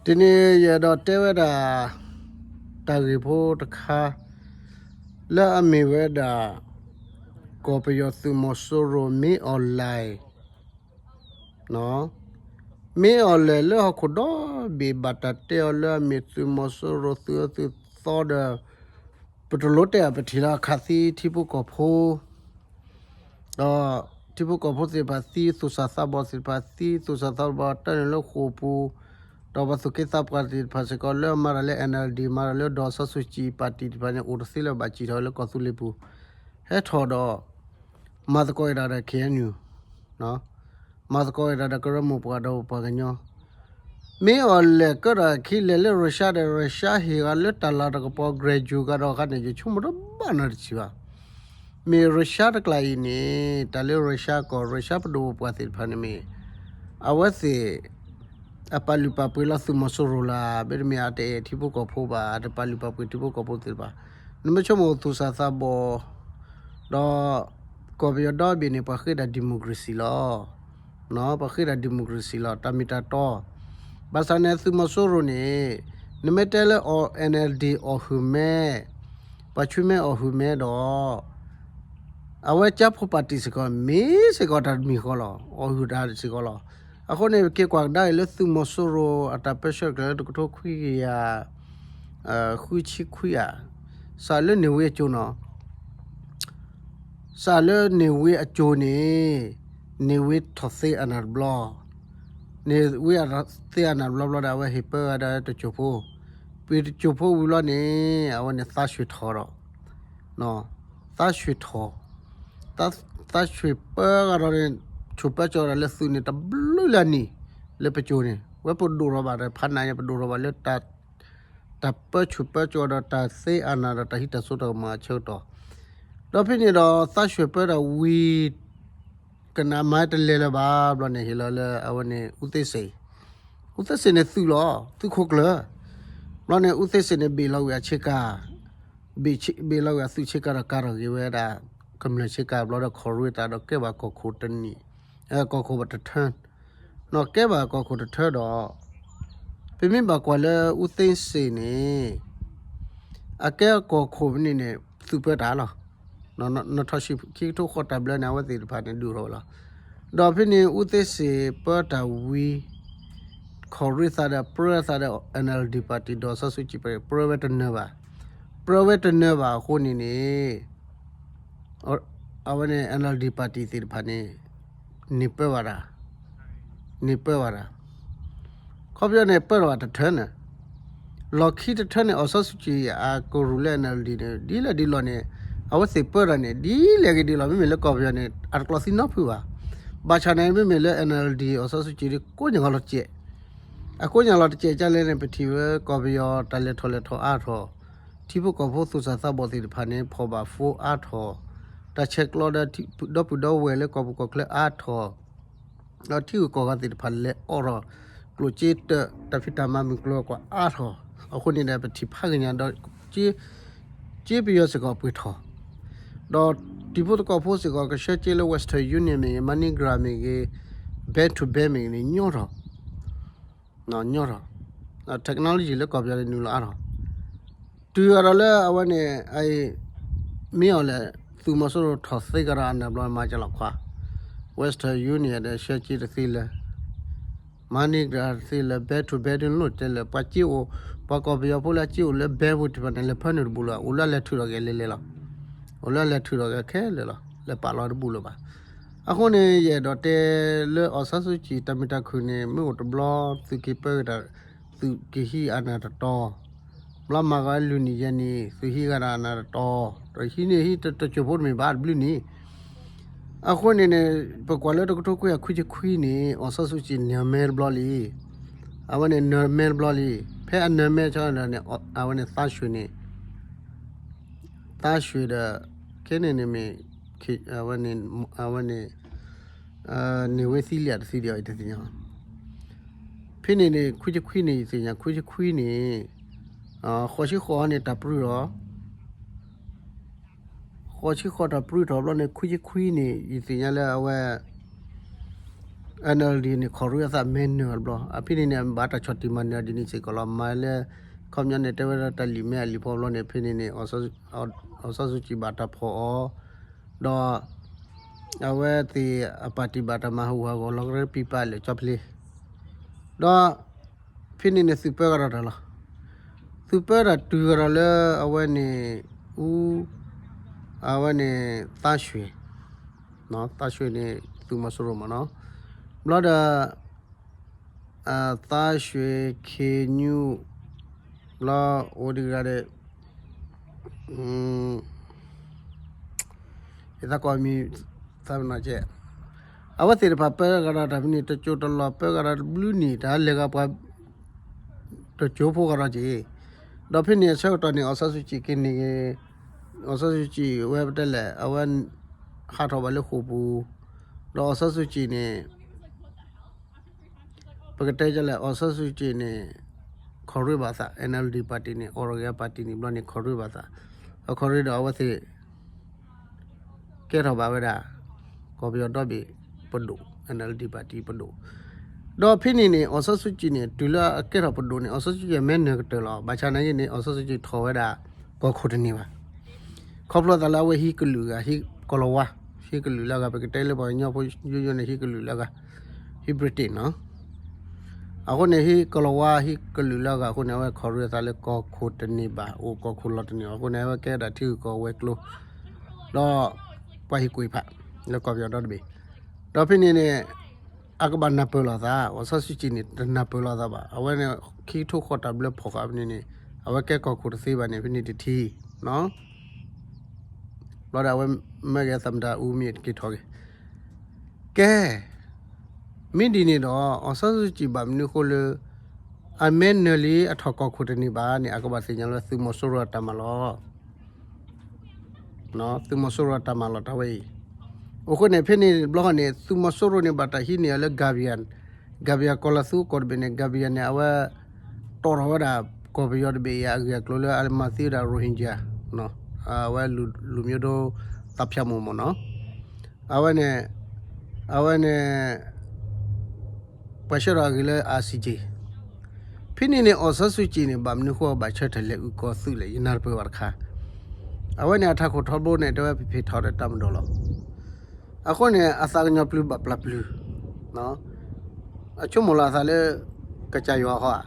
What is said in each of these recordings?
တနံၤယအဲၣ်ဒိးတဲဝဲဒၣ် တၢ်ဂ့ၢ်ဖိတခါ လၢအမ့ၢ်ဝဲဒၣ် ကီၢ်ပယီၤသုးမီၤစိရိၤ မ့ၢ်အီၣ်လဲၣ် မ့ၢ်အီၣ်လဲၣ်လၢဟီၣ်ခိၣ်ဒီဘ့ၣ် ဘၣ်တၢ်တဲအီၤလၢအမ့ၢ်သုးမီၤစိရိၤ သုးအၢသုးသီဒီး ပတလိၣ်တဲအပထံၣ်လၢအခးသံထံဖိကီၢ်ဖိ ဒီးထံဖိကီၢ်ဖိသ့ၣ်တဖၣ်သံ သူၣ်စၢ်သးဘီၣ်သ့ၣ်တဖၣ်သံ သူၣ်စၢ်သးဘီၣ်တၢ်န့ၣ်လၢဃိာ်ပူၤ, ဒီးပှၤသူၣ်က့သးပှၢ်သ့ၣ်တဖၣ်စ့ၢ်ကီး လၢမၤတၢ်လၢ NLD မၤတၢ်လၢ ဒေါ်အောင်ဆန်းစုကြည် ပၣ်တံၣ်တဖၣ်န့ၣ် အိၣ်တသ့လၢၤဘၣ် စံၣ်ထီၣ်လၢကီၢ်သူလ့ၤပူၤ ဟဲထီၣ်ဒီး မၤသကိးဝဲဒၣ်ဒီး KNU, မၤသကိးဝဲဒၣ်ဒီးကရၢမိၢ်ပှၢ်ဒီးပှၤကညီ မ့ၢ်အီၣ်လဲၣ်ကၢဒီးခံလဲၤလၢရၢၤၡါဒီး ရၢၤၡါဟ့ၣ်ဂၤလၢတၢ်လၤတကပီၤ graduate ဂၤဒီးအခါန့ၣ် ယဆိကမိၣ်တဘၣ်နီတထံၣ်ဘၣ်. မ့ၢ်ရၢၤၡါတကျါအံၤန့ၣ် တၢ်လၢရၢၤၡါကီၢ် ရၢၤၡါပဒိၣ်ပပှၢ်သ့ၣ်တဖၣ်န့ၣ်မ့ၢ် အဝဲသ့ၣ် အပာ်လုၢ်ပာ်ပှ့ၤလီၤသုးမီၤစိရိၤလၢ် မ့တမ့ၢ်အတအဲၣ်ထံဖိကီၢ်ဖိဘၣ် အတပာ်လုၢ်ပာ်ပှ့ၤထံဖိကီၢ်ဖိသ့ၣ်တဖၣ်. နမ့ၢ်ဆိကမိၣ်သူၣ်စၢ်သးဘီၣ် ဒီး ကီၢ်ပယီၤဒီဘ့ၣ်န့ၣ် ပှၤဃ့ဒၣ် democracy လီၤ. ပှၤဃ့ဒၣ် democracy လီၤ တၢ်မ့ၢ်တၢ်တီ. ဘၣ်ဆၣ်န့ၣ်သုးမီၤစိရိၤန့ၣ် နမ့ၢ်တဲလၢ NLD အီၣ်ဟုၣ်မဲ ပှၤဆွံမဲအီၣ်ဟုၣ်မဲဒီး အဝဲကၠါဖိပၣ်တံၣ်စ့ၢ်ကီး မ့ၢ်စ့ၢ်ကီးတၢ်တမံၤဃီလီၤ အီၣ်ဟုၣ်တၢ်စ့ၢ်ကီးလီၤ. အဃိန့ၣ် ပက့ၤကွၢ်ကဒါအံၤလၢသုးမီၤစိရိၤ အတၢ်ပၢဆှၢကျၢၤလၢတကထိခွံကယၤ ဃုဆံခွံဧါ, စးလၢန့ၣ်ဝံအစိၤနီၤ စးလၢန့ၣ်ဝံအစိၤန့ၣ် န့ၣ်ဝံထီၣ်သ့အနၢ်တဘျီ, န့ၣ်ဝံအသ့အနၢ်တဘျီဘျီဒီး အဝဲဟ့ၣ်ပၢဝဲဒၣ်တစိၢ်ဖိ, ပှ့ၤတစိၢ်ဖိဝံၤဘျီန့ၣ် အဝဲန့ၣ်သးဆှံထီၣ်ဒီး သးဆှံထီၣ်, သးဆှံပၢကဒီးန့ၣ် ဆှၢပၢကီၤဒီးလၢသုးန့ၣ် တဘျုးလၢအနံၣ် လၢပစိၤန့ၣ် ဝဲပဒိၣ်ထီၣ်ဘၣ်ဒီး ဖးနးညါ ပဒိၣ်ထီၣ်ဘၣ်လၢ တၢ်ပၢဆှၢပၢကီၤဒီးတၢ်သ့အနၢ်ဒီးတၢ်ဟံးတၢ်စိတၢ်ကမီၤအဆၢကတီၢ်, ဒီးဖဲန့ၣ်ဒီးသးဆှံပၢတၢ်ဝံၤ ကနးမၤတလဲၤလၢၤဘၣ်ဘျီန့ၣ် ဟ့ၣ်လီၤလၢအဝဲန့ၣ် ဦးသိန်းစိန်, ဦးသိန်းစိန်န့ၣ်သုးလီၤ သုးခိၣ်ကျၢၢ်, ဘျီန့ၣ် ဦးသိန်းစိန်န့ၣ် ဘ့ၣ်လီၤဝံၤအဆ့ကၤ, ဘ့ၣ်ဘ့ၣ်လီၤဝံၤအသုးဆ့ကၤဒီးကၤထီၣ်က့ၤဝဲဒၣ် ကမျၢၢ်ဆ့ကၤဘျီဒီး ခီၣ်ရ့သးဒီးကဲဘၣ်ကီၢ်ခိၣ်တနံၣ်, ကီၢ်ခိၣ်ဘၣ်တထၢ, နီၢ်ကဲဘၣ်ကီၢ်ခိၣ်တထၢဒီး ပမ့ၢ်ဘၣ်ကွၢ်လၢ ဦးသိန်းစိန်န့ၣ် အကဲကီၢ်ခိၣ်ဖဲန့ၣ်န့ၣ် သုးပၢတၢ်လီၤ. နထီၣ်ဆံခံကထိဃိးတၢ်ဘျၢန့ၣ် အဝဲသ့ၣ်တဖၣ်န့ၣ် ဒုးထီၣ်ဝဲလီၤ. ဒီးဖဲန့ၣ် ဦးသိန်းစိန် ပၢတၢ်ဝံၤ ခီၣ်ရ့သးဒီး ပြၢသးဒီး NLD party ဒီးစီၤစုကၠံၣ် ပြၢဝဲတနၢၤဘၣ်. ပြၢဝဲတနၢၤဘၣ်အဃိန့ၣ်န့ၣ် အဝဲန့ၣ် NLD party သ့ၣ်တဖၣ်န့ၣ် န့ၢ်ပၢဘၣ်တၢ်, န့ၢ်ပၢဘၣ်တၢ် ခီပညီန့ၣ် ပၢထီၣ်ဘၣ်တထၢန့ၣ်, လီၢ်ခံတထၢန့ၣ် အောင်ဆန်းစုကြည် အကရူၢ်လၢ NLD န့ၣ် ဒ်လဲၣ်ဒ်လဲၣ်န့ၣ် အဝဲသ့ၣ်ပၢတၢ်န့ၣ် ဒ်လဲၣ်ဂ့ၤဒ်လဲၣ် မ့မ့ၢ်လၢကီၢ်ပယီၤန့ၣ် အတကျိးသံနီတဖုဘၣ်. ဘၣ်ဆၣ်န့ၣ် မ့မ့ၢ်လၢ NLD အောင်ဆန်းစုကြည် ကိးညါလီၤတစဲး, အကိးညါလီၤတစဲးကလဲၣ်န့ၣ် ပထံၣ်ဝဲကီၢ်ပယီၤတၢ်လဲၤထီၣ်လဲၤထီၣ်အါထီၣ်, ထံဖိကီၢ်ဖိသူၣ်စၢ်သးဘီၣ်သ့ၣ်တဖၣ်န့ၣ် ဖီၣ်ဘၣ်ဖိအါထီၣ်, တၢ်ဆဲးကျိးဒီးဒီပုၢ်ဒီဝဲၢ်လၢကီၢ်ပူၤကီၢ်ချၢအါထီၣ် ဒီးထံဂုၤကီၢ်ဂၤသ့ၣ်တဖၣ်လဲၤအိးထီၣ် ကျိၣ်စ့တၢး တၢ်ဖံးတၢ်မၤမုၢ်ကျိၤဝဲၤကွာ်အါထီၣ်အဃိန့ၣ်ဒီး ပထံၣ်ဖးကညါဒီး စ့ပယီၤစ့ၢ်ကီးပှ့ၤထီၣ်, ဒီးတံၤဖိသကိးဖိစ့ၢ်ကီး ကဆှၢစ့လၢ Western Union မ့ၢ်ဂ့ၤ MoneyGram မ့ၢ်ဂ့ၤ Bank to Bank မ့ၢ်ဂ့ၤန့ၣ် ညီထီၣ် ညီထီၣ်, technology လၢကီၢ်ပယီၤန့ၣ်နုာ်လီၤအါထီၣ်, တုၤအဒီးလၢအဝဲန့ၣ် မ့ၢ်အီၤလဲၣ် သုးမီၤစိရိၤထီၣ်သ့ကဒီးအနၢ်ဘျီမၤကလီၤခွါ, Western Union ဒီးဆှၢစ့တသ့လၢၤ, MoneyGram တသ့လၢၤ, Bank to Bank ဒ်လိၣ်တဲလၢၤ, ပှၤစ့အိၣ်, ပှၤကီၢ်ပယီၤဖိလၢအစ့အိၣ်လၢ bank ပူၤတဖၣ်န့ၣ် လဲၤဖၢနုာ်တဘူးလၢၤ, အိၣ်လၢအလဲၤထုးထီၣ်က့ၤလဲၤလဲၤလီၤ, အိၣ်လၢအလဲၤထုးထီၣ်က့ၤခဲလၢာ်လီၤ, လဲၤပာ်လီၤတဘူးလၢၤဘၣ်. အဃိန့ၣ် ယအဲၣ်ဒိးတဲလၢ အောင်ဆန်းစုကြည် တၢ်မုာ်တၢ်ခုၣ်န့ၣ် မ့ၢ်အိၣ်တဘျီ သုးက့ၤပၢက့ၤတၢ်, သုးက့ၤဟံးအနၢ်တတီၤ, ဘျီမၤဂီၤလွံၢ်နံၣ်ယဲၢ်နံၣ် သုးဟံးဂၤဒၣ်အနၢ်တတီၤ, ဒီးဟံးန့ၢ်ဟံးတစိၢ်ဖိတမ့ၢ်ဘၣ်တဘျုးနံၣ်, အဃိန့ၣ်န့ၣ် ပကွၢ်လၢတကထိခွံကယၤခွံဆံခွံန့ၣ် အောင်ဆန်းစုကြည် နၢၤမဲတဘျီလံ, အဝဲန့ၣ်နၢၤမဲတဘျီလံ, ဖဲအနၢၤမဲဆၢဒီးန့ၣ် အဝဲန့ၣ်သးဆှံန့ၣ် သးဆှံဒီး ခဲန့ၣ်န့ၣ်မ့ၢ် အဝဲန့ၣ် အဝဲန့ၣ် န့ၢ်ဝဲသံလံတသံဒီး ယတသ့ၣ်ညါ, ဖဲန့ၣ်န့ၣ် ခွံဆံခွံန့ၣ် ယသ့ၣ်ညါ ခွံဆံခွံန့ၣ် ဃိးဆံဃိးန့ၣ် တၢ်ပြူၢ်ထီၣ်, ဃိးဆံဃိးတၢ်ပြူၢ်ထီၣ်ဘျီန့ၣ် ခွံဆံခွံန့ၣ် ယသ့ၣ်ညါလၢအဝဲ NLD န့ၣ် ခီၣ်ရ့အသးမဲနၢၤတဘျီ, အဖဲန့ၣ်န့ၣ် ဘၣ်တၢ်ဆီၣ်တံၢ်မၤနၢၤဒ်န့ၣ်စ့ၢ်ကီးလီၤ. မၤလၢ ခီပညီန့ၣ် တဲဝဲဒၣ်တၢ်လံာ်မဲအလံာ်ဖီဘျီန့ၣ် ဖဲန့ၣ်န့ၣ် အီၣ်စီဆူၣ်စံၣ်ဘၣ်တၢ်ဖီၣ်အီၤ, ဒီး အဝဲသ့ၣ်အပၣ်တံၣ်ဘၣ်တၢ်မၤဟးဂူာ်ဟးဂီၤလီၤကရၢပံပာ်လၢာ်ကၠီဖျ့, ဒီး ဖဲန့ၣ်န့ၣ် သုးပၢကဒီးတၢ်လီၤ. သုးပၢတၢ်တုၤကဒီးလၢအဝဲန့ၣ် အူ အဝဲန့ၣ် သါရွှ့ၣ်, သါရွှ့ၣ်န့ၣ် သုးမီၤစိရိၤမ့ၢ်နီၤ, ဘျီဒီး သါရွှ့ၣ် ခ့ညူး ဘျီ အိၣ်ဒံးဂၤဒီး ယသးကိးမံၤ သးပ့ၤနီၣ်ကဲ, အဝဲသ့ၣ်တဖၣ်ပၢကဒီးတၢ်ဖဲန့ၣ် တစိၢ်တလီၢ် ပၢကဒီးတဘျုးနံၣ် တၢ်လဲၤဂၤပှၤ တစိၢ်ဖိကဒီးက့ၤ, ဒီးဖဲန့ၣ်အဆၢကတီၢ်န့ၣ် အီၣ်စီဆူၣ်စံၣ်က့ၤန့ၣ်ဂ့ၤ, အီၣ်စီဆူၣ်စံၣ်ဝဲပတဲလဲၣ် အဝဲ ဟးထီၣ်ဘၣ်လၢဃိာ်ပူၤ, ဒီးအီၣ်စီဆူၣ်စံၣ်န့ၣ် ပကတဲဒ်လဲၣ် အီၣ်စီဆူၣ်စံၣ်န့ၣ် ခီၣ်ရ့ဘၣ်သး NLD party န့ၣ် အီၣ်ရဂဲၤ party န့ၣ် ဘျီန့ၣ် ခီၣ်ရ့ဘၣ်သး, အခီၣ်ရ့ဒီးအဝဲသ့ၣ် ကဲထီၣ်ဘၣ်ဝဲဒၣ် ကီၢ်ပယီၤဒီဘ့ၣ်ပဒိၣ် NLD party ပဒိၣ်, ဒီးဖဲန့ၣ်န့ၣ် အီၣ်စီဆူၣ်စံၣ်န့ၣ် တုၤလၢအကဲထီၣ်ပဒိၣ်န့ၣ် အီၣ်စီဆူၣ်စံၣ်မဲနၢၤကတၢၢ်လီၤ. ဘၣ်ဆၣ်နာ်က့န့ၣ် အီၣ်စီဆူၣ်စံၣ်ထီၣ်ဝဲဒၣ် ကီၢ်ခိၣ်တန့ၢ်ဘၣ်. ခီဖျိသးလၢအဝဲဟံးကလုာ်ဂၤ ဟံးကီၢ်လီၤဝါ, ဟံးကလုာ်လၢအဂၤ ပကတဲလၢပှၤကညီဖိယိယိန့ၣ် ဟံးကလုာ်လၢအဂၤ, ဟံး British နီၤ. အဃိန့ၣ် ဟံးကီၢ်လီၤဝါ ဟံးကလုာ်လၢအဂၤအဃိန့ၣ် အဝဲခီၣ်ရ့အသးလၢကီၢ်ခိၣ်တန့ၢ်ဘၣ်, အိၣ်ကီၢ်ခိၣ်လီၤတန့ၢ်ဘၣ်အဃိန့ၣ် အဝဲကဲဒၣ်ထံဂုၤကီၢ်ဂၤဝဲၤကျိၤ ဒီးပှၤဟ့ၣ်ကူၣ်ဖး လၢကီၢ်ပယီၤဒီတဘ့ၣ်, ဒီးဖဲန့ၣ်န့ၣ် အကဘၣ်နၢ်ပၢၢ်လိာ်သး, အီၣ်စီဆူၣ်စံၣ်န့ၣ် တနၢ်ပၢၢ်လိာ်သးဘၣ်. အဝဲန့ၣ် ခံကထိဃိးတၢ်ဘျၢဖီၣ်ဃာ်ဖဲန့ၣ်န့ၣ် အဝဲကဲကီၢ်ခိၣ်တသ့ဘၣ်န့ၣ် ဖဲန့ၣ်တထံၣ် ဘျီဒီးအဝဲမၢက့ၤအသးမတၤအူမ့ၢ်တက့ၤထီၣ်က့ၤ, ကဲ မ့ၢ်ဒ်န့ၣ်ဒီး အီၣ်စီဆူၣ်စံၣ်ဘၣ်မနုၤအဃိလၢ အမဲနၢၤလံအထီၣ်ကီၢ်ခိၣ်တန့ၢ်ဘၣ်န့ၣ် အကဘၣ်သ့ၣ်ညါလၢသုးမီၤစိရိၤအတၢ်မၤလီၤ သုးမီၤစိရိၤအတၢ်မၤလီၤတၢ်ဝဲအံၤ, အဃိန့ၣ် ဖဲန့ၣ်ဘျီဃီန့ၣ် သုးမီၤစိရိၤန့ၣ် ဘၣ်တၢ်ဟံးန့ၢ်အီၤလၢ Gabian, Gabian ကီၢ်လီၤသူကီၢ်တဘ့ၣ်န့ၣ် Gabian န့ၣ် အဝဲ တီၣ်ထီၣ်ဝဲဒၣ် ကီၢ်ပယီၤတဘ့ၣ်အံၤ အဂ့ၢ်အကျိၤလၢအမၤသံဝဲဒၣ် Rohingya, အဝဲလူမျိုးတုံးသတ်ဖြတ်မှုမ့ၢ်နီၤ, အဝဲန့ၣ် အဝဲန့ၣ် ပှၤဆှၢထီၣ်အဂ့ၢ်လၢ ICJ, ဖဲန့ၣ်န့ၣ် အီၣ်စီဆူၣ်စံၣ်န့ၣ် ဘၣ်မနုၤဃိဘၣ်ဆၢထၢၣ်လဲၤအုၣ်ကီၤသုးလဲၣ် ယနၢ်တပၢၢ်ဘၣ်တခါ, အဝဲန့ၣ်အထးခိၣ်ထီဘိန့ၣ် တဲဝဲဖံးဖံးထီၣ်ဒီးတၢ်မၤဒိးလီၤ, အဃိန့ၣ် အသးကညီၤပျုၤဘၣ်ပျၢ်ပျုၤ အဆိကမိၣ်လီၤအသးလၢ ကစၢ်ယွၤဃီဧါ,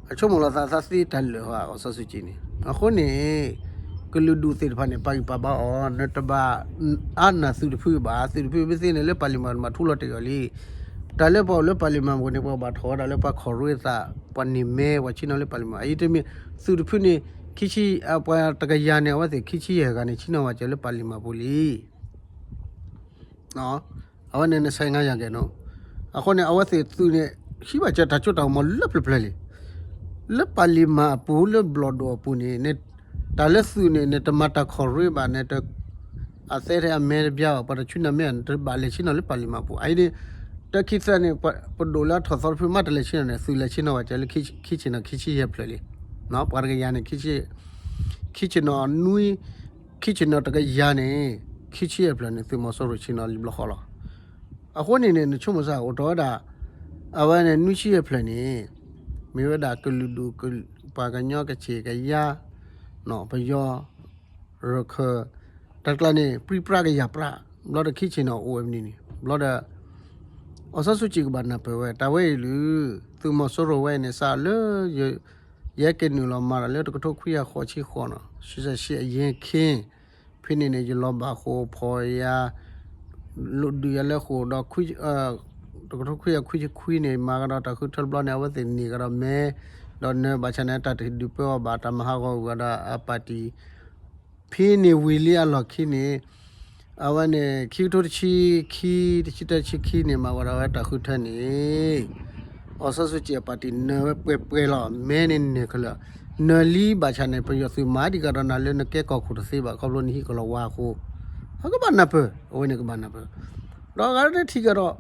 အဆိကမိၣ်လီၤသးသးသ့တၢ်လၢာ်ဃီဧါ အီၣ်စီဆူၣ်စံၣ်န့ၣ်, အဃိန့ၣ် ကလုာ်ဒူၣ်သ့ၣ်တဖၣ်န့ၣ် ပာ်ဂံၢ်ပာ်ဘါအီၤ နတဘၣ်အါနၢ်သုးတဖုဘၣ်, သုးတဖုမ့ၢ်သ့န့ၣ် လၢပၣ်လံၣ်မၢၣ်နဘၣ်ထူလီၤတ့ၢ်အီၤလံ, တၢ်လၢပှၤအိၣ်လၢပၣ်လံၣ်မၢၣ်ပူၤန့ၣ် ပှၤဘၣ်ထီၣ်ဝဲဒၣ်လၢပှၤခီၣ်ရ့သး, ပှၤန့ၢ်မဲ ပှၤဆ့ၣ်နီၤလၢပၣ်လံၣ်မၢၣ်, အအံၤတမ့ၢ် သုးတဖုန့ၣ် ခံဆံ, ပှၤတကယၤန့ၣ် အဝဲသ့ၣ်ခံဆံယဲၢ်ဂၤန့ၣ် ဆ့ၣ်နီၤဝဲစၢၤလၢပၣ်လံၣ်မၢၣ်ပူၤလံ အဝဲန့ၣ်နဆဲးငါယၤကဲၣ်နီၤ, အဃိန့ၣ် အဝဲသ့ၣ်သုးန့ၣ် ဟံးဘၣ်စၢၤတၢ်စိတၢ်ကမီၤလၢပျၢၤပျၢၤလံ, လၢပၣ်လံၣ်မၢၣ်အပူၤ လၢဘျီၣ်ဒိၣ်အပူၤန့ၣ် တၢ်လၢသုးန့ၣ် နတမၤတၢ်ခီၣ်ရ့ဘၣ် နတ အသဲထဲအမဲတဘျါဘၣ် ပှၤတဆူနၤမ့ၢ် နတဘၣ်လဲၤဆ့ၣ်နီၤလၢပၣ်လံၣ်မၢၣ်ပူၤ, အအံၤန့ၣ် တၢ်ခံသၢန့ၣ် ပဒိၣ်လၢအထီၣ်သီတဖုမ့ၢ်တလဲၤဆ့ၣ်နီၤန့ၣ် သုးလဲၤဆ့ၣ်နီၤဝဲစၢၤလၢ ခံဆ့ၣ်နီၤခံဆံယဲၢ်ဖျၢၣ်လံ, ပှၤတကယၤန့ၣ် ခံဆ့ၣ်နီၤနွံ ခံဆ့ၣ်နီၤတကယၤန့ၣ် ခံဆံယဲၢ်ဖျၢၣ်န့ၣ် သုးမီၤစိရိၤဆ့ၣ်နီၤလံဘျီဃီလီၤ. အဃိန့ၣ်န့ၣ် နဆိကမိၣ်စၢ်အိၣ်ထီၣ်ဝဲဒၣ် အဝဲန့ၣ် နွံဆံယဲၢ်ဖျၢၣ်န့ၣ် မ့ၢ်ဝဲဒၣ်ကလုာ်ဒူၣ် ပှၤကညီကဆ့ၣ်ကယါ ပယီၤ ရခၢၣ် တၢ်ကျါန့ၣ် ပြံပြါကယၤပြါ ဘျီဒီးခံဆ့ၣ်နီၤအိၣ်ဝဲမနုၤန့ၣ် ဘျီဒီး အီၣ်စီဆူၣ်စံၣ်ကဘၣ်နၢ်ပၢၢ်ဝဲ တၢ်ဝဲအံၤလၢ သုးမီၤစိရိၤဝဲအံၤန့ၣ် စးလၢ ယဲက့ၤနုာ်လီၤမၤတၢ်လၢတကထိခွံကယၤဃိးဆံဃိးနီၤ ရှစ်ဆယ့်ရှစ်အရင်ခင်း ဖဲန့ၣ်န့ၣ် ယလီၤဘၣ်ဃိာ်ဖီၣ်ယၤ လိၣ်ဒုးယၤလၢဃိာ်ဒီး တကထိခွံကယၤခွံဆံခွံန့ၣ် မၤကဒီးတၢ်ဃုထၢတဘျီန့ၣ် အဝဲသ့ၣ်န့ၢ်ကဒီးမဲ ဒီးနၢၤဘၣ်ဆၣ်န့ၣ် တၢ်တဒုးပၢအီၤဘၣ် တၢ်မၤဟးဂီၤကွံာ်ဒီးအပၣ်တံၣ် ဖဲန့ၣ်ဝံၤလံအလီၢ်ခံန့ၣ် အဝဲန့ၣ် ခံကထိတဆံခံ တဆံတၢတဆံခံန့ၣ် မၤဝဲဒၣ်ဝဲတၢ်ဃုထၢန့ၣ် အီၣ်စီဆူၣ်စံၣ်အပၣ်တံၣ်နၢၤဝဲပှဲၤပှဲၤလီၤ မဲန့ၣ်နၢၤခဲလၢာ် နၢၤလံဘၣ်ဆၣ်န့ၣ် ပယီၤသုးမၤဒံးကဒီးနၤလၢနကဲကီၢ်ခိၣ်တသ့ဘၣ် ခီဖျိနဟံးကီၢ်လီၤဝါအဃိ အကဘၣ်နၢ်ပၢၢ် အဝဲန့ၣ်ကဘၣ်နၢ်ပၢၢ် ဒီးအဂၤတထံၣ်ကဒီး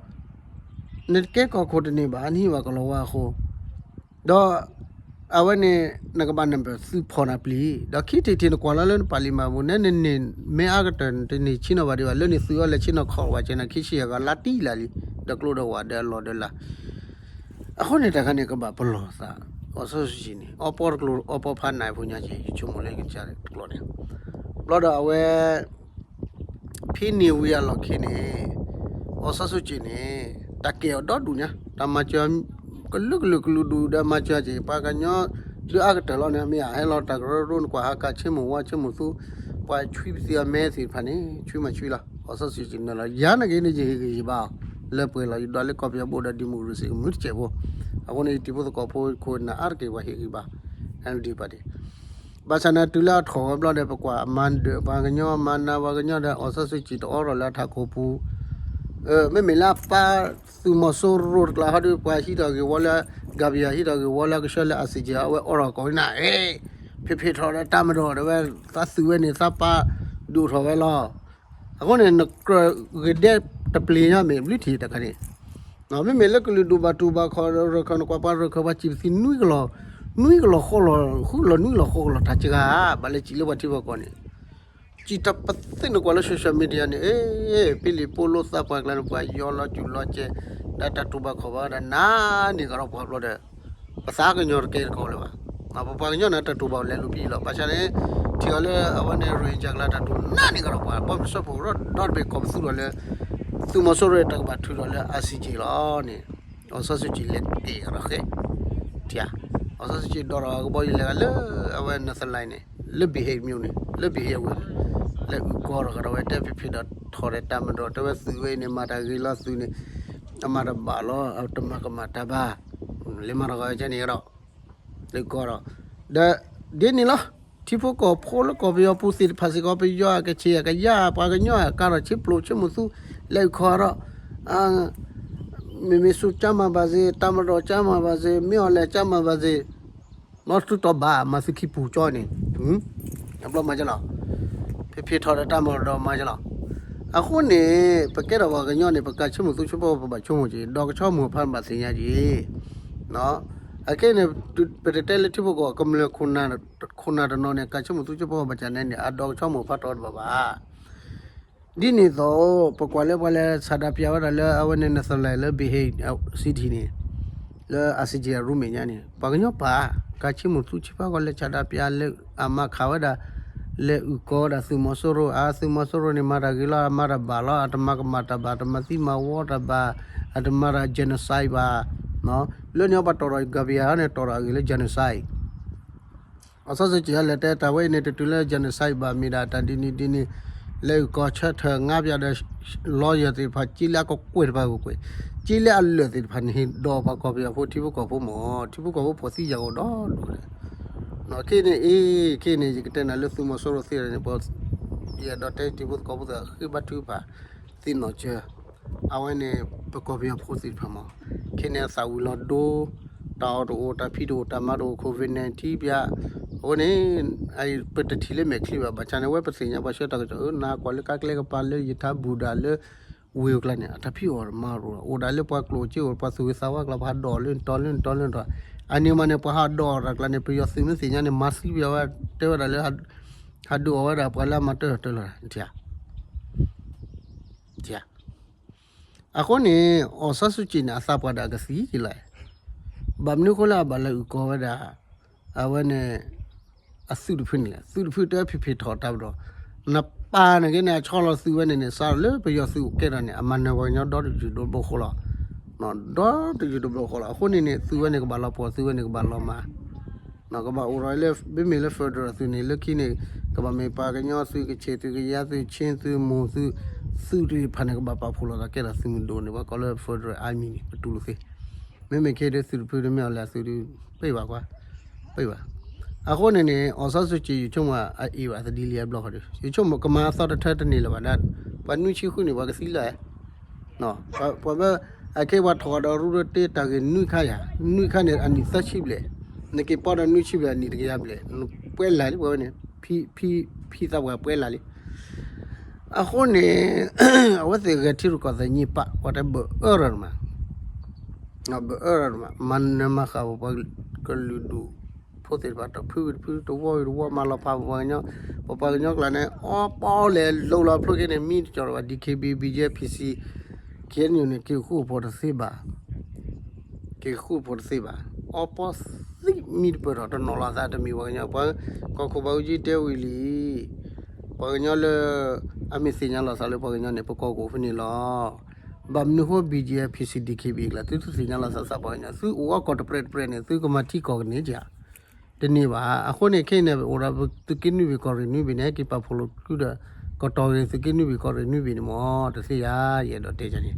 နကဲကီၢ်ခိၣ်တန့ၢ်ဘၣ် နဟံးဘၣ်ကီၢ်လီၤဝါအဃိ ဒီး အဝဲန့ၣ် နကဘၣ်နဘၢၣ်သုးဖီၣ်နၤပျံၤ, ဒီးခံထံၣ်ထံၣ်နကွၢ်လီၤလၢနပာ်လံမၤပူၤ နဲနန့ၢ်မ့ၢ်အါကတၢၢ် တန့ၢ်ဆံနီၤဘၣ်ဒံးဘၣ်, လၢန့ၣ်သုးအီၤလဲၤဆံနီၤခီၣ်ဝဲကဲနၤ ခံဆံယဲၢ်ဂၤလါတံၢ်လၢ်လံ, ဒီးကျိဒီးဝးဒီးအလီၢ်ဒီးလၢ်. အဃိန့ၣ်တခါန့ၣ် ကဘၣ်ပလီၢ်သး, အီၣ်စီဆူၣ်ကံန့ၣ် အီပီတကျိၤ အီပီဖးနးအဖိညါက့ၤ ယဆိကမိၣ်လၢကစၢ်တကျိၤန့ၣ်, ဘျီဒီးအဝဲ ဖဲန့ၣ်ဝံၤအလီၢ်ခံန့ၣ် အီၣ်စီဆူၣ်ကံန့ၣ် တၢ်ကဲအီၤဒီဒူၣ်ညါ, တၢ်မၤစၢၤ ကလုာ်ကလုာ်ကလုာ်ဒူၣ်ဒီးမၤစၢၤက့ၤ ပှၤကညီ ဒုးအါကတၢၢ်လီၤန့ၣ် မ့ၢ်အဟဲလီၤတၢ်ကရၢကရိ နကွၢ်ဟးကးဆ့မိၢ်ဝါဆ့မိၢ်သူ, ပှၤဆွံပသံအမဲသ့ၣ်တဖၣ်န့ၣ် ဆွံမၤဆွံလီၤ, အီၣ်စီဆူၣ်ကံနၢၤလီၤ ယၤန့ၣ်က့ၤန့ၣ် ယဟ့ၣ်ဂံၢ်ဟ့ၣ်ဘါအီၤ လၢပှဲၤလီၤ ယဒွးလၢကီၢ်ပယီၤဘိၣ်ဒီး democracy ကမုၢ်တစဲးဖိ, အဃိန့ၣ် ယတံၤဖိသကိးဖိခိၣ်နၢ်အါတက့ၢ် ပှၤဟ့ၣ်ဂံၢ်ဘါ NLD party ဘၣ်ဆၣ်န့ၣ် တုၤလၢအထီၣ်ဝဲဘျီဒီး ပကွၢ်အမၤဒၢးပှၤကညီ မၤနးပှၤကညီဒီး အီၣ်စီဆူၣ်ကံတအိးထီၣ်လၢအထးခိၣ်ပူၤ, မ့မ့ၢ်လၢအပၢ်သုးမီၤစိရိၤတကျါဟီဒီး ပှၤဟံးထီၣ်ဂ့ၢ်ဝီလၢ ကၣ်ဘံယၤ ဟံးထီၣ်ဂ့ၢ်ဝီလၢကဆှၢလၢ အစံၣ်ကံ အဝဲအိးထီၣ်ကိးနၤ ဟဲ, ဖံးဖံးထီၣ်ဒီးတၢ်မၤဒီးဝဲ သးသုးဝဲန့ၣ် သးပၢ်ဒုးအိၣ်ထီၣ်ဝဲလီၤ. အဃိန့ၣ် နကြၢးဂ့ၤဒဲးတပျ့ၤညါ မ့ၢ်ဘျုးထံၣ်တခါန့ၣ် မ့မ့ၢ်လၢကလုာ်ဒူၣ်ဘၣ်တူၢ်ဘၣ်ခီၣ်ဒီး ရၢၢ်ခၢၣ် နကွၢ်ပှၤရၢၢ်ခၢၣ် ပှၤစံၣ်ပသံနွံကလီၤ, နွံကလီၤဃိးလီၤ ဃုကလီၤနွံကလီၤဃိးကလီၤ တၢ်စှၤ ဘၣ်လၢစံၣ်လၢပှၤထံပှၤကီၢ်န့ၣ်, စံၣ်တပသ့ၣ် နကွၢ်လၢ social media န့ၣ် အ့ ဖဲလံာ်ပိလိသးပှၢ်ကျါန့ၣ် ပှၤယီလီၤစူၤလီၤစဲး ဒီးတၢ်တူၢ်ဘၣ်ခီၣ်ဘၣ်ဒီး နးန့ၢ်ကဒီးပှၤဘျီဒီး ပသးကညီၤတကဲတကိးလၢၤဘၣ်. ပပှၤကညီန့ၣ် တၢ်တူၢ်ဘၣ်အိၣ်လဲၤလူၤပံလီၤ. ဘၣ်ဆၣ်န့ၣ် ထံၣ်အီၤလၢအဝဲန့ၣ် ရိၣ်ဟ့ၣ်ကၠၣ်ကျါ တၢ်တူၢ်နးန့ၢ်ကဒီးပှၤ ဘီမုၢ်စၢဖှိၣ်ကရၢဒီတဘ့ၣ် ကိးပသူထီၣ်လၢ သုးမီၤစိရိၤတၢ်ကဘၣ်ထုးထီၣ်လၢ အစံၣ်ကံလီၤန့ၣ် အီၣ်စီဆူၣ်ကံလဲၤက့ၤကဒီးဃဲ, ထံၣ်ဧါ, အီၣ်စီဆူၣ်ကံဒိးထီၣ်အကဘီယူၤလဲၤဂၤလၢ အဝဲ Netherlands န့ၣ် လၢ The Hague မြို့န့ၣ် လၢ The Hague ဝ့ၢ်န့ၣ် လဲၤအုၣ်ကီၤထီၣ်ကဒီးဝဲ တဲဖံးဖံးဒီးထီၣ်ဒီးတၢ်မၤဒီး တဲဝဲသုးဝဲအံၤန့ၣ် မၤတၢ်ဂ့ၤလီၤသုးန့ၣ် အမၤတဘၣ်လီၤ အတမၤကမၣ်တၢ်ဘၣ် လဲၤမၤထီၣ်ကီးကဲန့ၣ်ကဒီး လဲၤကီၤဒီး ဒီး ဒ်န့ၣ်လီၤ. ထံဖိကီၢ်ဖိလၢကီၢ်ပယီၤပူၤသ့ၣ်တဖၣ်စ့ၢ်ကီး ပယီၤအကဆ့ၣ်အကယၤ ပှၤကညီအကါထီၣ်ဆ့ပျိဆ့မိၢ်သူ လဲၤအုၣ်ကီၤဒီး မ့မ့ၢ်စူၤကၠါမၤဘၣ်စ့ၢ် တၢ်မၤဒီးကၠါမၤဘၣ်စ့ၢ် မ့ၢ်အီၤလဲၤကၠါမၤဘၣ်စ့ၢ် နီၢ်သုတီၢ်ဘၣ် မၤသုခံပူၤကၠီန့ၣ် အဘျီမၤကလီၤ ဖံးဖံးထီၣ်ဒီးတၢ်မၤဒီးမၤကလီၤ. အဃိန့ၣ် ပကဲထီၣ်ပှၤကညီန့ၣ် ပကါဆ့မိၢ်သူဆ့မိၢ် ပဘၣ်ဆိကမိၣ်က့ၤ ဒီးကဆီမိၢ်ဖးဘၣ်သ့ၣ်ညါက့ၤ အခဲန့ၣ် ပတတဲလၢထံဖိကီၢ် ကမျၢၢ်ခိၣ်နၢ်တနီၤန့ၣ် ကါဆ့မိၢ်သူဆ့မိၢ်ဘၣ်ဆၣ်န့ၣ်န့ၣ် အဒီးကဆီမိၢ်ဖးတီၤတဘၣ်ဘၣ် ဒ်န့ၣ်သိး ပကွၢ်လၢပှၤလဲၤဆန္ဒပြဝဲဒၣ်လၢအဝဲန့ၣ် Netherlands လၢ The Hague City န့ၣ် လၢ အစံၣ်ကံ အရူမဲာ်ညါန့ၣ် ပှၤကညီပာ် ကါဆ့မိၢ်သူဆ့ဖးကီးလဲၤဆန္ဒပြလၢအမၤခးဝဲဒၣ် လဲၤအုၣ်ကီၤဒၣ်သုးမီၤစိရိၤ အသုးမီၤစိရိၤန့ၣ် မၤတၢ်ဂ့ၤလီၤ အမၤတၢ်ဘၣ်လီၤ အတမၤကမၣ်တၢ်ဘၣ် တမၤသံမၤဝီတၢ်ဘၣ် အတမၤတၢ် genocide ဘၣ် လၢန့ၣ်အပှၤတီၢ်ထီၣ် Gambia န့ၣ် တီၢ်ထီၣ်အဂ့ၢ်လၢ genocide အီၣ်စီဆှံကၠံၣ်ဟဲလဲၤတဲတၢ်ဝဲအံၤန့ၣ် တတုၤလၢ genocide ဘၣ် မ့ၢ်ဒၣ်တၢ်ဒ်န့ၣ်ဒ်န့ၣ် လဲၤအုၣ်ကီၤဆၢထၢၣ်ငါးပျးဒီး lawyer သ့ၣ်တဖၣ် က့လၢအကကွဲၢ်တဖၣ်ကကွဲၢ် က့လၢအလၢာ်သ့ၣ်တဖၣ်န့ၣ် ဟ့ၣ်ဒီးပှၤကီၢ်ပယီၤဖိထံဖိကီၢ်ဖိမ့ၢ် ထံဖိကီၢ်ဖိဖိသံယာ်အိၣ်ဒီးဒိၣ်လဲၣ် ခဲန့ၣ်အံၤ ခဲန့ၣ် ယကတဲနၤလၢသုးမီၤစိရိၤသ့ၣ်န့ၣ် ပှၤ ယအဲၣ်ဒိးတဲထံဖိကီၢ်ဖိသ့ၣ် ဃ့ဘါထုကဖၣ် သ့ၣ်နီၣ်စၢၤ အဝဲန့ၣ် ပကီၢ်ပယီၤဖိသ့ၣ်တဖၣ်မ့ၢ် ခဲန့ၣ်အသးဝံၤလီၤဒိ တၢ်အီၣ်တအိၣ် တၢ်ဖံးတအိၣ် တၢ်မၤတအိၣ် COVID nineteen ပျး အဃိန့ၣ် ပတထံၣ်လၢမဲာ်ချံဘၣ် ဘၣ်ဆၣ်န့ၣ် အဝဲပသ့ၣ်ညါပှၤဆှၢတၢ်ကစီၣ် အၢ နကွၢ်လၢကါကျဲကပၤလၢယထါဘူၣ်ဒၣ်လၢ ဝ့ၢ်အကျါန့ၣ် အတၢ်ဖံးအီၣ်မၤတအိၣ် အိၣ်ဒၣ်လၢပှၤကျိၣ်စ့အိၣ် ပှၤသူၣ်ဂ့ၤသးဝါကျါ ပှၤဟးဒိးလၢနတီၤလၢနတီၤလၢနတီၤ အန့ၣ်မးန့ၣ် ပှၤဟးဒိးတၢ်ကျါန့ၣ် ပယီၤသုးမ့ၢ်သ့ၣ်ညါန့ၣ် မၤသံပယီၤဝဲ တဲဝဲဒၣ်လၢ ဟးဒုးအီၣ်ဝဲဒၣ်ပှၤလၢအမၤတၢ်တၢ်လီၤ အဃိန့ၣ် အီၣ်စီဆှံကၠံၣ်န့ၣ် အသးပှၢ်ဒၣ်ကသံက့ၤလီၤ. ဘၣ်မနုၤအဃိလၢအဘၣ်လဲၤအုၣ်ကီၤဝဲဒၣ် အဝဲန့ၣ် အသုးတဖုန့ၣ်လဲၣ် သုးတဖုတဲဖံးဖံးထီၣ်တၢ်ပဒီး နပၢ်န့ၣ်က့န့ၣ် အဆီလီၤသုးဝဲန့ၣ်န့ၣ် စးထီၣ်လၢပယီၤသုးအိၣ်ကဲထီၣ်န့ၣ် အမၤနၢၤပှၤကညီဒီတယုၢ်ဒိၣ်ဘိဃိလီၤ. ဒီတယုၢ်ဒိၣ်ဘိဃိလီၤ. အဃိန့ၣ်န့ၣ် သုးဝဲန့ၣ်ကဘၣ်လီၤပှီၢ် သုးဝဲန့ၣ်ကဘၣ်လီၤမၢ် ကဘၣ်အိၣ်ထီၣ်လၢ မ့မ့ၢ်လၢ federal သုးန့ၣ် လၢခံန့ၣ် ကဘၣ်မ့ၢ်ပှၤကညီသုး ကခ့ၣ်သုး ကယၤသုး ခ့သုး မိၢ်သုး သုးသ့ၣ်တဖၣ်န့ၣ် ကဘၣ်ပာ်ဖှိၣ်လိာ်သးကဲထီၣ်သုးမုၢ်ဒိၣ်န့ၣ် ပှၤကိးလၢ federal army န့ၣ် ပတူၢ်လိာ်သ့. မ့မ့ၢ်ခဲဒီးသုးတဖုဒီးမ့ၢ်အီၤလဲၣ်သုးဒုး ပ့ၢ်ဘၣ်ကွၢ် ပ့ၢ်ဘၣ်. အဃိန့ၣ်န့ၣ် အီၣ်စီဆှံကၠံၣ် ယဆိကမိၣ်အအ့ၣ်ဘၣ်သဒံလံအဘျီဃီဒီး ယဆိကမိၣ်ကမၤအသီတထၢတန့ၢ်လၢၤဘၣ်ဒၣ် ပှၤနွံဆံဃုန့ၣ် ပှၤကသံလၢ ပှၤဘၣ် အခဲပှၤထီၣ်ဒီးရူတ့တၢ်ဂ့ၢ်နွံခါယၤ နွံခါန့ၣ် အနံၣ်သၢဆံဘျဲၣ် နက့ၤပီဒီးနွံဆံဘျဲၣ် အနံၣ်တကယၤဘျဲၣ် နပှဲၤလၢ်လံ ပှၤဝဲန့ၣ် ဖံ ဖံ ဖံသးပှၢ်ပှဲၤလၢ်လံ. အဃိန့ၣ် အဝဲသ့ၣ်ဂဲၤထံရူၢ်ကီၢ်သဲးညံပာ် ပှၤတဲဘၣ်အၢရၢ်တမး ဘၣ်အၢရၢ်တမး မၤနၢၤမၤဃၣ်ပှၤကလုာ်ဒူၣ် ပှၤကညီဖိသ့ၣ်တဖၣ်တဖုတဖု တဝီတဝီ မၤလီၤဖးပပှၤကညီ, ပပှၤကညီကျါန့ၣ် အီပီလဲၤလိၤလီၤဖျိက့န့ၣ် မံတကီၢ်ဒီးဘၣ် DKB BGF PC KNU န့ၣ် က့ၤဃူဖိးတသ့ဘၣ်, က့ၤဃူဖိးတသ့ဘၣ်, အီပီသံမံတပၢၢ်ထီၣ် တနီၤလီၤသးတမံၤပှၤကညီ, ပှၤကီၢ်ခိၣ်ဘၣ်အူကၠံတဲဝံၤလံ ပှၤကညီလၢ အမ့ၢ်သ့ၣ်ညါလီၤသးလၢပှၤကညီန့ၣ် ပကီၢ်ခိၣ်ဖဲန့ၣ်လီၤ. ဘၣ်မနုၤဃိ BGF PC DKB ကျါ သုတသ့ၣ်ညါလီၤသးသးပှၤကညီ, သုအိၣ်အီၣ်ကီၢ်တပြဲးတပြဲးန့ၣ် သုကမၤထံကီၢ်ကန့ၢ်ဧါ, တန့ၢ်ဘၣ်. အဃိန့ၣ်ခဲအံၤန့ၣ် အိၣ်ဒီးသုးက့နွံဘ့ၣ်ကီၢ်ရ့ၣ်နွံဘ့ၣ်န့ၣ် ဟဲက့ၤပာ်ဖှိၣ်လိာ်ကဒီး ကတီၢ်ဂ့ၤသုးက့နွံဘ့ၣ်ကီၢ်ရ့ၣ်နွံဘ့ၣ်န့ၣ်မ့ၢ် တသ့ဧါ, ယအဲၣ်ဒိးတဲန့ၣ်.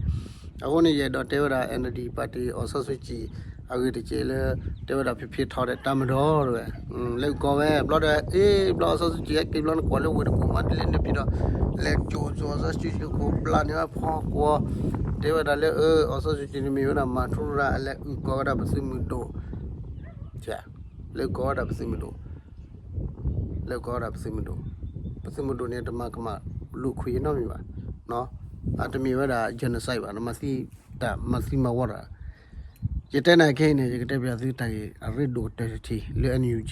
အဃိန့ၣ် ယအဲၣ်ဒိးတဲဝဲဒၣ် NLD party အောင်ဆန်းစုကြည် အဂ့ၢ်တက့ၢ်လၢ တဲဝဲဒၣ်ဖံးဖံးထီၣ်ဒီး တပ်မတော် တဝဲ လဲၤအုၣ်ကီၤဝဲ ဘျီဒီး အ့ ဘျီ အောင်ဆန်းစုကြည် ဟဲက့ၤဘျီ နကွၢ်လၢဝ့ၢ်တကူၣ် မၤတလဲန့ၣ်ဖံးဒီး လဲၤကၠိၣ်ကၠိၣ် အောင်ဆန်းစုကြည် ကိးဘျီန့ၣ်ဝဲဖီကွီၤ, တဲဝဲဒၣ်လၢ အောင်ဆန်းစုကြည် န့ၣ်မ့ၢ်ဝဲဒၣ် မၤထူရၤ အလဲၤအုၣ်ကီၤဝဲဒၣ်ပသုးမုၢ်ဒိၣ် လဲၤအုၣ်ကီၤဝဲဒၣ်ပသုးမုၢ်ဒိၣ်, လဲၤအုၣ်ကီၤဝဲဒၣ်ပသုးမုၢ်ဒိၣ်, ပသုးမုၢ်ဒိၣ်န့ၣ် တမၤကမၣ်လူၤခွံနီတမံၤဘၣ်, အတမ့ၢ်ဝဲဒၣ် genocide ဘၣ်, တမၤသံတၢ်မၤသံမၤဝီတၢ်. ယတဲနၤခဲအံၤန့ၣ် ယကတဲပျးသုတၢ်ဂ့ၢ်အရ့ဒိၣ်ကတၢၢ်တထံၣ်လၢ NUG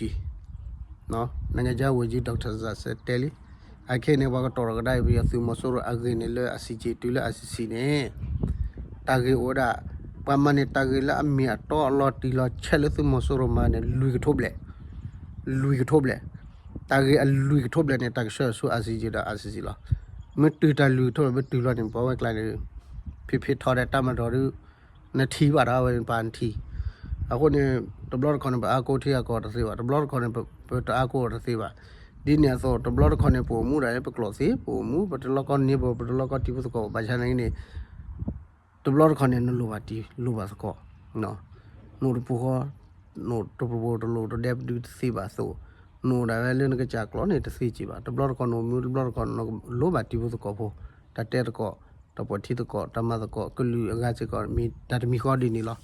နိုင်ငံခြားဝန်ကြီး Doctor စံးဆဲးတဲလံ. အခဲအံၤန့ၣ် ပှၤကတီၢ်ထီၣ်ကဒါအံၤ ပယီၤသုးမီၤစိရိၤအဂ့ၢ်န့ၣ်လၢ ICJ တုၤလၢ ICC န့ၣ် တၢ်ဂ့ၢ်အိၣ်ဝဲဒၣ် ပှၤမၤန့ၢ်တၢ်ဂ့ၢ်လၢအမ့ၢ်အတီအလီၤတံၢ်လီၤဆဲးလၢသုးမီၤစိရိၤမၤန့ၣ် လွံၢ်ကထိဘျဲၣ်, လွံၢ်ကထိဘျဲၣ်, တၢ်ဂ့ၢ်အလွံၢ်ကထိဘျဲၣ်န့ၣ် တၢ်ကဆှၢအီၤဆူ ICJ ဒီး ICC လီၤ. မ့ၢ်တုၤတၢ်လွံၢ်ကထိဘျဲၣ် မ့ၢ်တုၤလီၤန့ၣ် ပဝဲကျါန့ၣ် ဖံးဖံးထီၣ်ဒီး တပ်မတော် ဒုး နထံၣ်ဘၣ်ဒီး အဝဲန့ၣ်ပာ်နထံၣ်. အဃိန့ၣ် တဘျီတခီၣ်န့ၣ် ပအါကိးထံအါကိးတသ့ဘၣ်, တဘျီတခီၣ်န့ၣ် ပတအါကိးအီၤတသ့ဘၣ်. ဒ်န့ၣ်အသိး တဘျီတခီၣ်န့ၣ် ပအိၣ်မူဒၣ်လၢ ပကျိာ်သ့, ပအိၣ်မူ ပတလီၢ်ကီၢ်န့ၣ်ဘၣ်, ပတလီၢ်ကီၢ်တံၤဖိသကိးဘၣ်, ဘၣ်ဆၣ်န့ၣ်န့ၣ် တဘျီတခီၣ်န့ၣ် နလိၣ်ဘၣ်တံၤလိၣ်ဘၣ်သကိး, နအိၣ်တပူၤဃီ, နအိၣ်တပူၤတလိၣ်တဒဲပဒုတသ့ဘၣ်အသိး, နအိၣ်ဒၣ်ဝဲလၢနကစၢ်ကျိာ်န့ၣ် တသ့က့ဘၣ်. တဘျီတခီၣ်နအိၣ်မူ တဘျီတခီၣ်နလိၣ်ဘၣ်တံၤဖိသကိးဖိ, တၢ်တဲသကိး, တၢ်ပှီၢ်ထံသကိး, တၢ်မၤသကိး, ကလုာ်အဂၤစ့ၢ်ကီး မ့ၢ်တၢ်တမံၤဃီဒ်န့ၣ်လီၤ.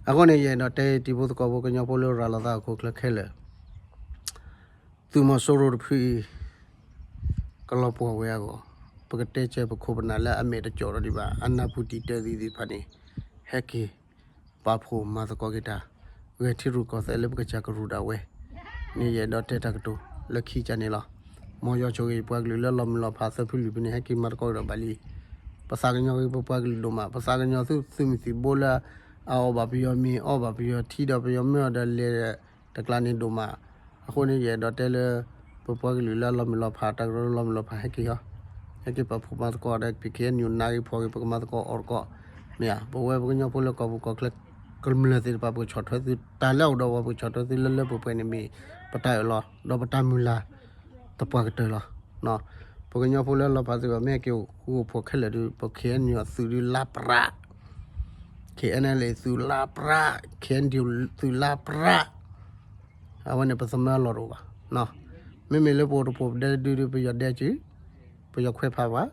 အဃိန့ၣ် ယအဲၣ်ဒိးတဲတံၤဖိသကိးဖိ ကညီဖိလၢရၤလီၤသးဟီၣ်ခိၣ်ချၢခဲလၢာ် သုးမီၤစိရိၤတဖုအံၤ ကလီၤပှီၢ်ဝဲအဂီၢ်, ပကတဲစၢၤပခိၣ်ပနၢ်လၢအမဲာ်တကၠီၣ်ဒီးဒံးဘၣ် အနၢ်ပူၤတံာ်တၢသံသ့ၣ်တဖၣ်န့ၣ် ဟဲက့ၤပာ်ဖှိၣ်မၤသကိးက့ၤတၢ် ဂဲၤထံရူၢ်ကီၢ်သဲးလၢပကစၢ်ကရူၢ်ဒၣ်ဝဲန့ၣ် ယအဲၣ်ဒိးတဲတၢ်ကတိၤလၢခံကတၢၢ်န့ၣ်လီၤ. မ်ယွၤဆိၣ်ဂ့ၤပှၤကလုာ်လၢလီၤမုၢ်လီၤဖးသၢဖုလွံၢ်ဖုန့ၣ် ဟဲက့ၤမၤသကိးက့ၤဒီးဘၣ်လံ. ပသးကညီၤက့ၤပပှၤကလုာ်ဒိၣ်မး, ပသးကညီၤသုသုးမုၢ်သံၣ်ဘိလၢ အအီၣ်ဘၣ်ပယီၤမ့ၤ အီၣ်ဘၣ်ပယီၤထံဒီး ပယီၤမ့ၢ်အီၤဒီးလဲၤတကျါန့ၣ်ဒိၣ်မး. အဃိန့ၣ် ယအဲၣ်ဒိးတဲလၢ ပပှၤကလုာ်လၢအလီၤမုၢ်လီၤဖး တၢ်ကရၢလီၤမုၢ်လီၤဖး ဟဲက့ၤဟီ, ဟဲက့ၤပာ်ဖှိၣ်မၤသကိးဒီး ပ KNU နၢ်ဂ့ၤဖှီၣ်ဂ့ၤ ပကမၤသကိးအီၤသကိး, မ့ၢ်ဧါ. ပဝဲပကညီဖိလၢကီၢ်ပူၤကီၢ်ချၢ ကမျၢၢ်သ့ၣ်တဖၣ် ပကဆီၣ်ထွဲသု တၢ်လၢအအိၣ်ဒီးပှၤ ပကဆီၣ်ထွဲသုလၢလၢပှဲၤပှဲၤန့ၣ် မ့ၢ်ပတၢ်အၢၣ်လီၤ ဒီးပတၢ်မုၢ်လၢ်သပှၢ်ကတၢၢ်လီၤ. ပကညီဖိလၢလီၤဖးသ့ၣ်တဖၣ် မ့ၢ်ဟဲက့ၤအိၣ်ဃူအိၣ်ဖိးခဲလၢာ်ဒီး ပ KNU သုးဒုးလါပြး KNLA သုးလါပြး KNDO သုးလါပြး အဝဲန့ၣ်ပသမၢလီၤတအိၣ်ဘၣ်. မ့မ့ၢ်လၢပအိၣ်တပိာ်ပဒဲတဒုဒီး ပယီၤဒဲစု, ပယီၤခွဲးဖးဝဲ,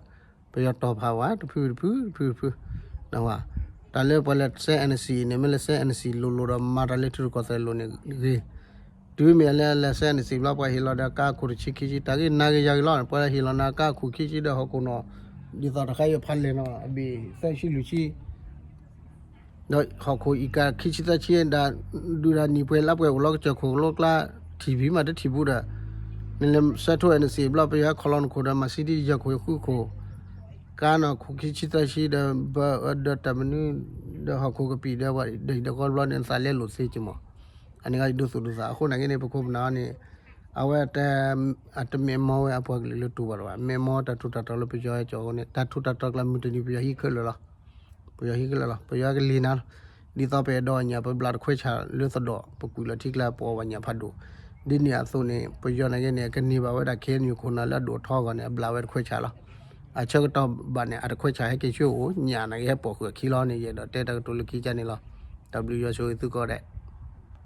ပယီၤတီၢ်ဖးဝဲ တဖုတဖုတဖုတဖု, တၢ်လၢပှၤလဲၤစဲ NCA န့ၣ် မ့ၢ်လဲၤစဲ NCA လိၤလိၤဒီး မၤတၢ်လၢထံရူၢ်ကီၢ်သဲးလိၤန့ၣ်ဂ့ၤ, တုၤမ့ၢ်လၢလဲၤစဲ NCA ဘျီ ပှၤဟ့ၣ်လီၤဒီးကါအခိၣ်တဆံခံဆံ တၢ်ဂ့ၢ်နၤဂ့ၤယၤဂ့ၤလီၤ. ပှၤဟ့ၣ်လီၤနၤကါအခိၣ်ခံဆံဒီးဟီၣ်ခိၣ်နီၤ, ဒ်သိးတခါအံၤဖးလဲၢ်နီၤ အဘ့ၣ်သၢဆံလွံၢ်ဆံ ဒီးဟီၣ်ခိၣ်အံၤကါခံဆံသၢဆံဒၣ်, ဒုးဒၣ်နံၣ်ပှဲၤလါပှဲၤအိၣ်လီၤ ကစၢၢ်ခိၣ်ကလိကျါ ထံၣ်ဖံးမးတထံၣ်ဘူးဒီး, နလဲၤဆဲးထိ NCA ဘျီ ပယီၤဟဲခီလီၤနခိၣ်ဒီး မၤစံဒံယီၢ်ခိၣ်ယဃုခိၣ်, ကါနီၢ်ခိၣ်ခံဆံသၢဆံဒီး ဘၢအၢဒီးတၢ်မနုၤ ဒီးဟီၣ်ခိၣ်ကပံာ်ဒီး ဒီးဟံၣ်ဒီးဃီဘျီန့ၣ် နသးလဲလိာ်သ့က့မး, အန့ၣ်ဂ့ၤဒိသူၣ်ဒိသး. အဃိန့ၣ်က့န့ၣ် ပခိၣ်ပနၢ်အီၤန့ၣ် အဝဲ အတမ့ၢ်မီၢ်ဝဲအပှၤကလုာ်လၢတူၢ်ဘၣ်တဘၣ်, မ့ၢ်မီၢ်တၢ်ထူးတၢ်တီၤလၢပယီၤဟဲကၠီၤအဃိန့ၣ် တၢ်ထူးတၢ်တီၤကျါမုၢ်တနံၤပယီၤဟံးခဲလၢာ်လီၤ. ပယီၤဟံးခဲလၢာ်လီၤ. ပယီၤကလံၤနၤလီၤ. ဒ်သိးပအဲၣ်ဒိးအညၣ် ပဘျးတခွဲးဆၣ်လၢသဒီး ပကွံာ်လီၤထံကျါ ပအီၣ်ဘၣ်ညၣ်ဖးဒိၣ်, ဒ်န့ၣ်အသိးန့ၣ် ပယီၤန့ၣ်က့န့ၣ် ကန့ၢ်ဘၣ်ဝဲဒၣ် KNU ခိၣ်နၢ်လၢအဒိၣ်အထီအဂီၢ်န့ၣ် အဘျးဝဲတခွဲးဆၣ်လီၤ. အဆၢကတီၢ်ဘၣ်န့ၣ် အတခွဲးဆၣ်ဟဲက့ၤဆှၢအိၣ် ညၣ်န့ၣ်က့ဟဲပိာ်ဃုာ်အခံလီၤန့ၣ် ယအဲၣ်ဒိးတဲတၢ်ကတိၤလၢခံကန့ၣ်လီၤ. တၢ်ဘျုးယွၤဆိၣ်ဂ့ၤသုကိးဂၤဒဲး.